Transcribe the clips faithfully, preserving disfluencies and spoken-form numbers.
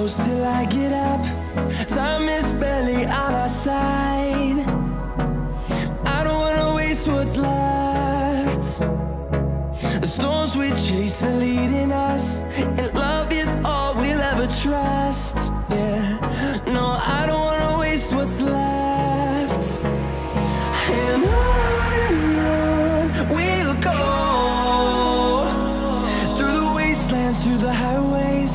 Till I get up, time is barely on our side. I don't wanna waste what's left. The storms we chase are leading us, and love is all we'll ever trust. Yeah, no, I don't wanna waste what's left. And on and on we'll go, through the wastelands, through the highways,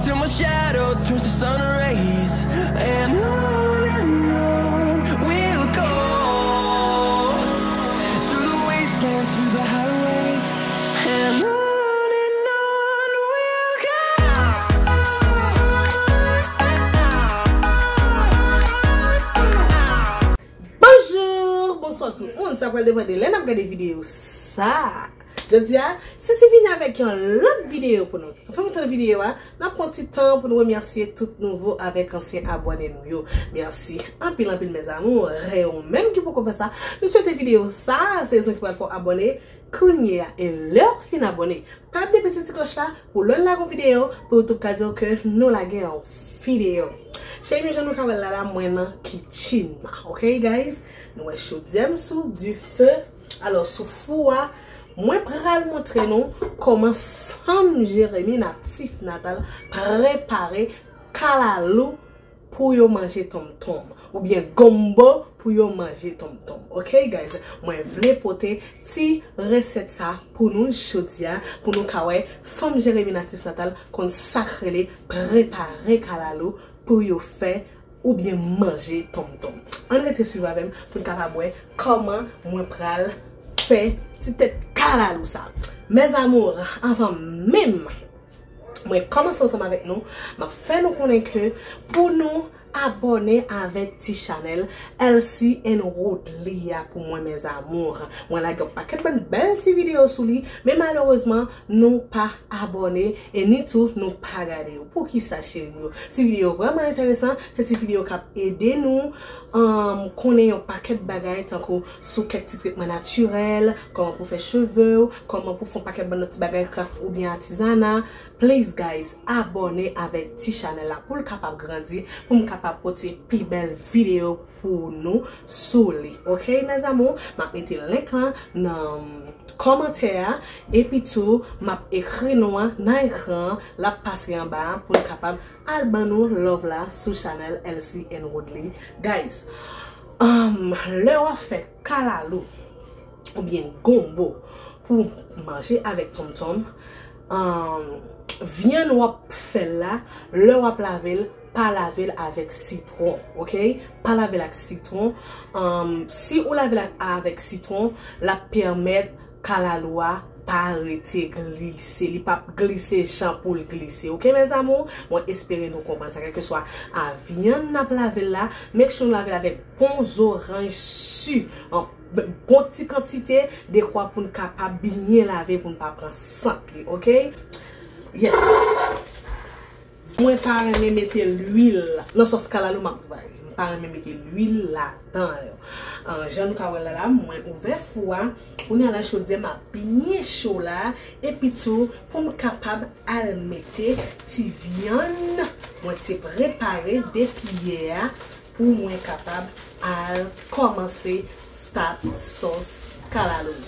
till my shadow turns to sun rays. And on and on we'll go, through the wastelands, through the highways, and on and on we'll go. Bonjou, bonswa tout moun. Sa pral depann de lè n ap gade videyo sa. Jodi a, Sisi vini avèk yon lòt videyo pou nou. Anvan m tann videyo a, n ap pran ti tan pou nou remèsye tout nouvo avèk ansyen abòne nou yo. Mèsi anpil, anpil, mes amours. E ou menm ki poko fè sa, nou swete videyo sa, se rezon ki pral fè w abòne kounye a. E lè w fin abòne, pa bliye peze ti klòch la pou lè n lage yon videyo, pou YouTube ka di w ke nou lage yon videyo. Cheri m yo, jan nou ka wè l la, la, mwen nan kitchen nan. Ok, guys? Nou wè chodyè m sou dife. Alò, sou fou a, mwen pral montre nou kòman fanm Jeremi natif natal prepare kalalou pou yo manje tonmtonm, oubyen gonbo pou yo manje tonmtonm. Ok, guys? Mwen vle pote ti resèt sa pou nou jodi a, pou nou ka wè fanm Jeremi natif natal konn sa k rele prepare kalalou pou yo fè oubyen manje tonmtonm. Ann rete swiv avè m pou n kapab wè kòman mwen pral fè ti tèt kalalou sa. Mes amours, anvan menm mwen kòmanse ansanm avèk nou, m ap fè nou konnen ke pou nou abòne avèk ti chanèl Elsie and Rodly a pou mwen, mes amours. Mwen lage yon pakèt bann bèl ti videyo sou li, men malerezman, nou pa abòne e ni tou nou pa gade yo. Poukisa, cheri m yo? Ti videyo vrèman enteresan, se ti videyo k ap ede nou, um, konnen yon pakèt bagay tankou sou kèk ti tretman natirèl, kòman pou fè cheve w, kòman pou fè yon pakèt bann lòt ti bagay kraft oubyen atizana. Please, guys, abòne avèk ti chanèl la pou l kapab grandi, pou m kapab pote pi bèl videyo pou nou sou li. Ok, mes amours? M ap mete link lan nan kòmantè a, epi tou, m ap ekri non an nan ekran an, l ap pase anba a pou n kapab al ban nou love la sou chanèl Elsie and Rodly. Guys, um, lè w ap fè kalalou oubyen gonbo pou manje avèk tonmtonm, um, vyann w ap fè l la, lè w ap lave l, pa lave l avèk sitwon, ok? Pa lave l ak sitwon. Um, si ou lave l ak, avèk sitwon, l ap pèmèt kalalou a pa rete glise. Li p ap glise jan pou l glise. Ok, mes amours? Mwen espere nou konprann sa. Kèlkeswa a vyann n ap lave l la, make sure nou lave l avèk bon zoranj si, an bon ti kantite, dekwa pou n kapab byen lave, pou n pa pran sant li, ok? Yes. Mwen pa renmen mete lwil nan sòs kalalou m ap prepare. M pa renmen mete lwil ladan l. Ah, jan nou ka wè l la, la, mwen ouvè fou a. Kounye a la, chodyè m ap byen cho la. Epi tou, pou m kapab al mete ti vyann mwen te prepare depi yè a, pou mwen kapab al kòmanse start sòs kalalou.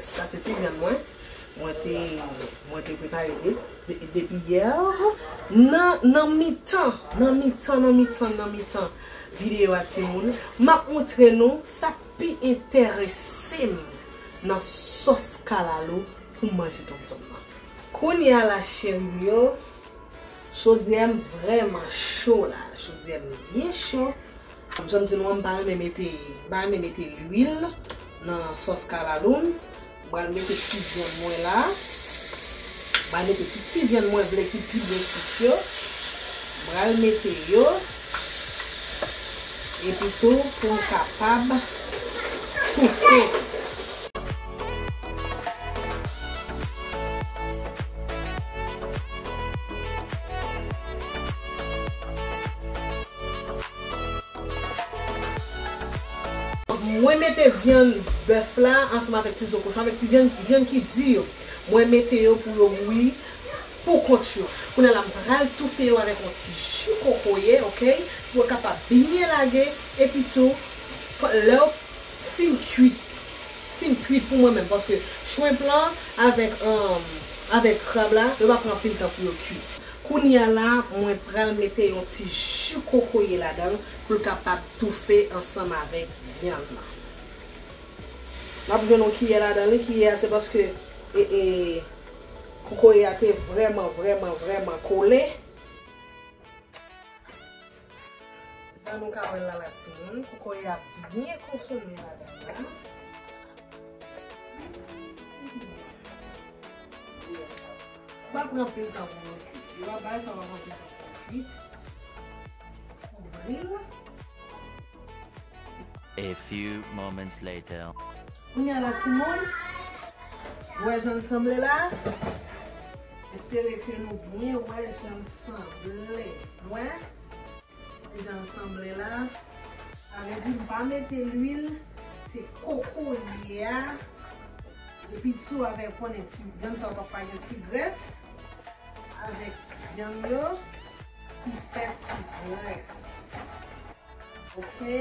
Sa se ti vyann mwen. Mwen te, mwen te prepare de, de, depi yè. Nan, nan mitan, nan mitan, nan mitan, nan mitan videyo a, timoun, m ap montre nou sa k pi enterese m nan sòs kalalou pou manje tonmtonm nan. Kounye a la, cheri m yo, chodyè m vrèman cho la. Chodyè m byen cho. Jan m di nou an, m pa renmen mete, m pa renmen mete lwil nan sòs kalalou m. M pral mete ti vyann mwen la. M pral mete tout ti vyann mwen vle ki pi byen kwit yo. M pral mete yo. Epi tou, pou m kapab toufe. Mwen mete vyann bèf la ansanm avèk ti zo kochon, avèk ti vyann, vyann ki di yo. Mwen mete yo pou yo bouyi. pou kont yo. Kounye a la, m pral toufe yo avèk yon ti ji kokoye, oke? Pou yo kapab byen lage, epi tou, lè yo fin kwit, fin kwit pou mwen menm, paske shrimp lan avèk, um, avèk krab la, yo pa pran anpil tan pou yo kwit. Kounye a la, mwen pral mete yon ti ji kokoye ladan l pou l kapab toufe ansanm avèk vyann lan. N ap jwenn yon kiyè ladan li, kiyè a se paske, e, e, kokoye a te vrèman, vrèman, vrèman kole. Jan nou ka wè l la, la timoun, kokoye a byen konsome ladan la. Li pa pran anpil tan pou yo kwit. Li pa bay sa, pa pran anpil tan pou yo kwit. Kouvri l. A few moments later. Kounye a la, timoun, ou wè jan l sanble la? Espere ke nou byen wè jan l sanble. Ou wè? Jan l sanble la. Sa vle di m pa mete lwil, se kokoye a. Epi tou avèk konnen ti vyann sa w pa gen ti grès. Avèk vyann yo ki fè ti grès. Oke.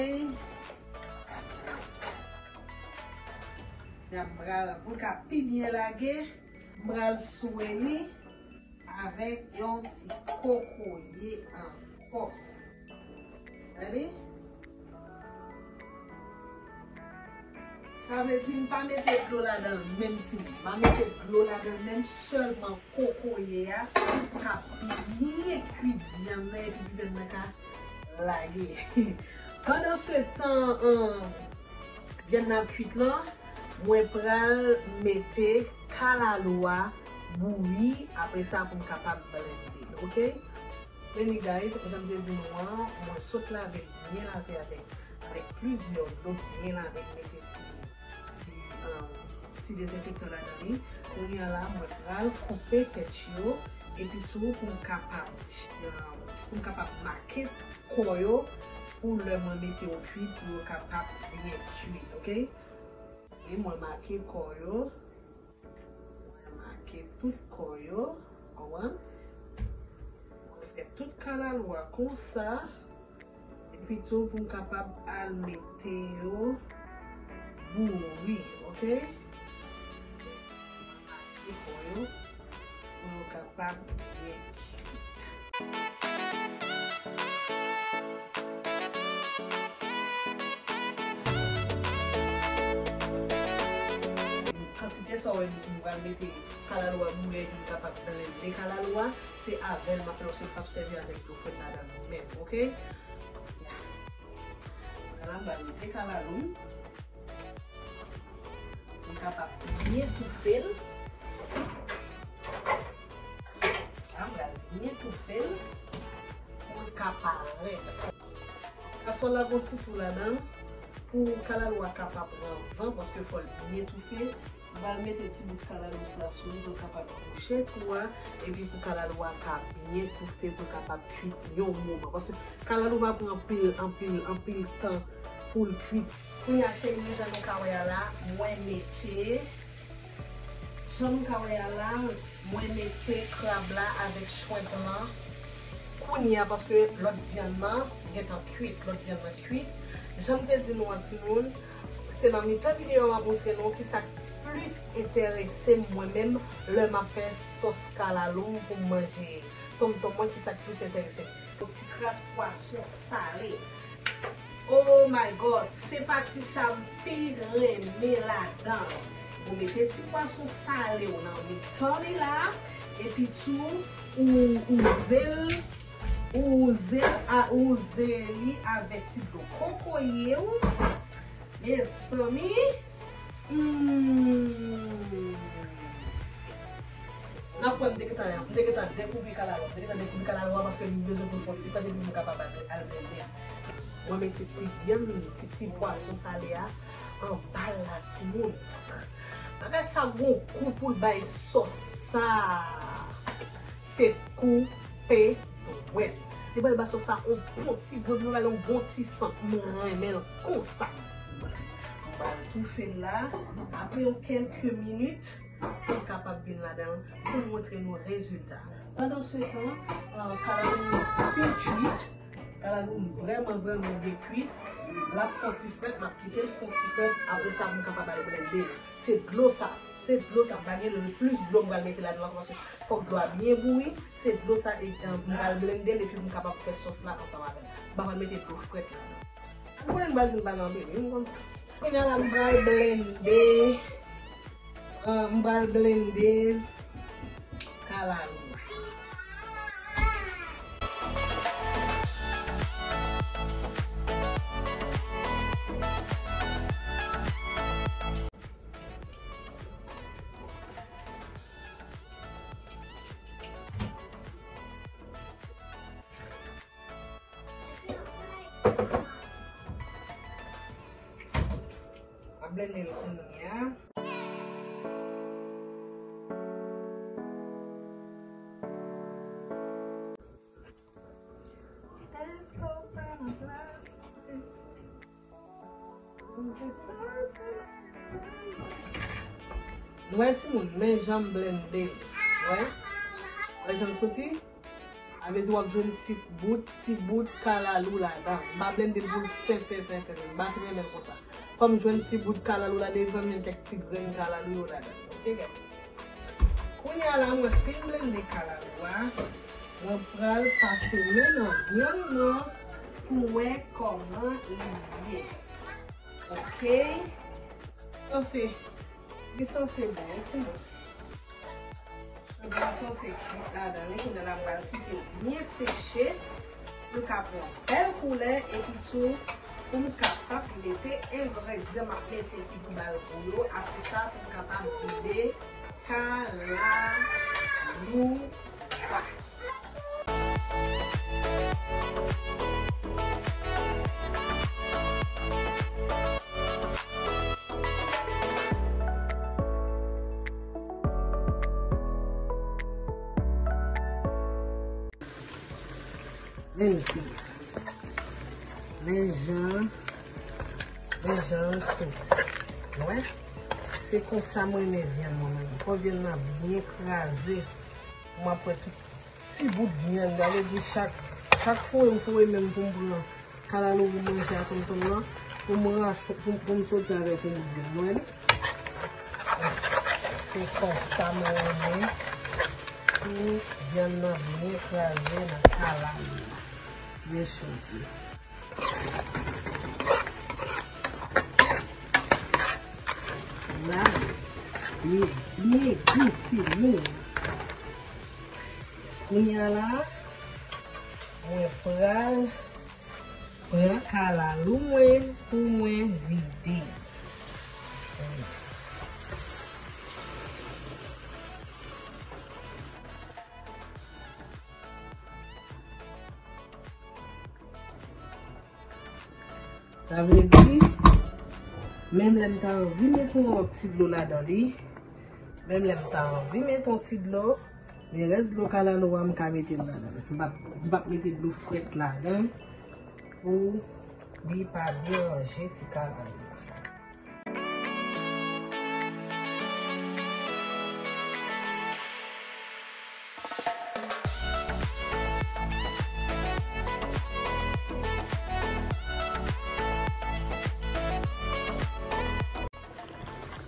N ap pral, pou l ka pi byen lage, m pral swe li avèk yon ti kokoye ankò. Gade. Sa vle di m pa mete dlo ladan l menm, timoun. M pa mete dlo ladan l menm, sèlman kokoye a ka byen kwit vyann nan epi vyann nan ka lage. Pandan se tan, um, vyann nan ap kwit lan, mwen pral mete kalalou a bouyi, apre sa pou m kapab blende l, oke? Men li, guys, jan m te di nou an, mwen sot lave l, byen lave avèk, avèk plizyè dlo, byen lave, m mete ti, ti, um, ti dezenfektan ladan li. Kounye a la, mwen pral koupe tèt yo, epi tou pou m kapab, um, pou m kapab make kò yo, pou lè mwen mete yo kwit, pou yo kapab byen kwit, oke? E mwen make kò yo. Mwen make tout kò yo, konprann? Mwen fè tout kalalou a konsa, epi tou pou m kapab al mete yo bouyi, oke? Mwen make kò yo pou yo kapab byen kwit. Kantite sa w wè nou pral mete kalalou a bouyi epi nou kapab blende kalalou a, se avè l m ap fè l, paske m p ap sèvi avèk dlo frèt ladan l menm, oke? Ala, m pral mete kalalou m. Li kapab byen toufe l. Sa m pral byen toufe l pou l ka parèt. Kaswòl la gon ti twou ladan l pou kalalou a kapab pran van, paske fò l byen toufe. M pral mete ti bout kalalou sa sou li pou l kapab bouche twou a, epi pou kalalou a ka byen toufe, pou l kapab kwit yon moman. Paske kalalou va pran anpil, anpil, anpil tan pou l kwit. Kounye a, cheri m yo, jan nou ka wè a la, mwen mete, jan nou ka wè a la, mwen mete krab la avèk shrimp lan kounye a, paske lòt vyann nan gentan kwit, lòt vyann nan kwit. Jan m te di nou an, timoun, se nan mitan videyo a m ap montre nou kisa k plis enterese m mwen menm lè m ap fè sòs kalalou m pou m manje. Tonmtonm mwen, kisa k plis enterese m? Yon ti kras pwason sale. Oh my God, se pati sa m pi renmen ladan. Ou mete ti pwason sale w nan mitan li la, epi tou ou, ou wouze l, ou wouze l a, ou wouze li avèk ti dlo kokoye w. Mezanmi, hmm. N ap wè, m te gentan, m te gentan dekouvri kalalou a. M te gentan dekouvri kalalou a paske m bezwen pou l fè yon ti tan epi pou m kapab al, al blende. Mwen mete ti vyann, ti, ti pwason sale a anba l la, timoun. Bagay sa gon gou pou l bay sòs sa. Se koupe dwèt. Li pral ba sòs la yon bon ti gou, li pral yon bon ti sant. Mwen renmen l konsa. M pral toufe l la. Apre yon kèlke minit, pou l kapab vin ladan l, pou l montre nou rezilta. Pandan se tan, euh, kalalou nou fin kuit. Kalalou m vrèman, vrèman byen kuit. L ap fè yon ti frèt, m ap kite l fè yon ti frèt. Apre sa, pou m kapab al blende. Se dlo sa, se dlo sa. M pa gen plis dlo m pral mete ladan l ankò, paske fòk dlo a byen bouyi. Se dlo sa, e, m pral blende l epi pou m kapab fè sòs la ansanm avè l. M pa pral mete dlo frèt ladan. Ou konnen m pral di m pa nan anpil, wi, m konn. Kounye a la, m pral blende, euh, m pral blende kalalou. Ap blende l kounye a. Nou wè timoun, men jan m blende l. Wè? Wè jan l soti? Sa vle di w ap jwenn ti bout, ti bout kalalou ladan. M pa blende l pou l fen, fen, fen, fen, fen. M pa fin renmen l konsa. Fò m jwenn ti bout kalalou ladan, fò m jwenn kèk ti grenn kalalou yo ladan. Oke, guys? Kounye a la, mwen fin blende kalalou a. Mwen pral pase men nan vyann nan pou m wè kòman li ye. Oke. Sanse, li sanse bon, wi, timoun. Li sanse kuit ladan li. Kounye a la, m pral kite l byen seche. Pou l ka pran bèl koulè, epi tou, pou m kapab mete engredyan m ap mete ki pou ba l gou yo. Apre sa, pou m kapab vide kalalou a. Men li. Men jan, men jan l soti. Wè? Se konsa mwen renmen vyann mwen, mwen. Fò vyann nan byen kraze. Mwen pran tout ti bout vyann. Sa vle di chak, chak foure m foure men m pou m pran kalalou pou manje a tonton nan, pou m ranch-, pou, pou m soti avèk yon bout vyann. Mwen, se konsa mwen renmen pou vyann nan byen kraze nan kalalou la. Byen chonje. La, li byen gouti moun. Kounye a la, mwen pral pran kalalou mwen pou mwen vide. Sa vle di, menm lè m ta anvi mete yon lòt ti dlo ladan li, menm lè m ta anvi mete yon ti dlo, men rès dlo kalalou a m ka mete l ladan. M p ap, m p ap mete dlo frèt ladan pou li pa deranje ti kalalou a.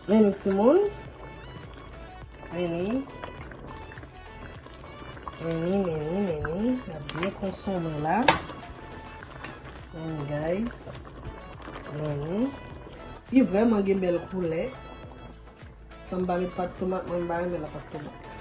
Men ni timoun. Men ni. Men ni, men ni, men ni. N ap byen konsome la. Men ni, guys. Men ni. Li vrèman gen bèl koulè. San m pa met pat tomat, mwen m pa renmen la pat tomat.